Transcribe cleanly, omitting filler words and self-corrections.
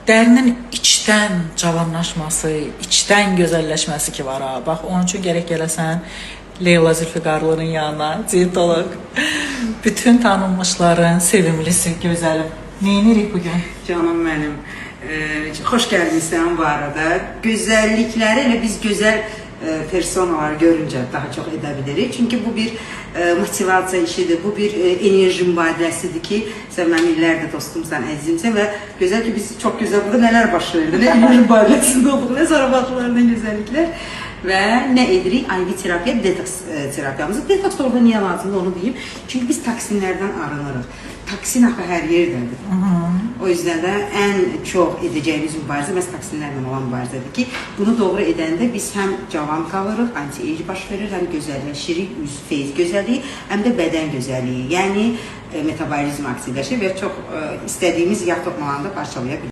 Dərinin içdən cavanlaşması, içdən gözəlləşməsi ki var ha. Bax, onun üçün gərək gələsən Leyla Zülfüqarlının yanına, dietolog. Bütün tanınmışların sevimlisi, gözəlim. Neynirik bugün? Canım mənim. Xoş gəlmisən bu arada. Gözəllikləri elə biz gözəl personalar görüncə daha çox edə bilirik. Çünki bu bir motivasiya işidir, bu bir enerji mübadiləsidir ki, sən mənim illərdir dostumsan, əzizimsən və gözəl ki biz çox gözəl burada nələr baş verdi, nə enerji mübadiləsində olduq, nə zarafatlar, nə gözəlliklər və nə edirik? IV terapiya, detoks terapiyamızı. Detoks da orada niyə lazımdır onu deyim. Çünki biz toksinlərdən arınırıq. Toksin axı hər yerdədir. O yüzden də ən çox edəcəyimiz mübarizə məhz toksinlərlə olan mübarizədir ki, bunu doğru edəndə biz həm cavan qalırıq, anti-age baş verir, həm gözəlləşirik, üz, feyz gözəlliyi, həm də bədən gözəlliyi. Yəni metabolizm aktivləşir və çox istədiyimiz yağ toxmalarını da parçalaya bilirik.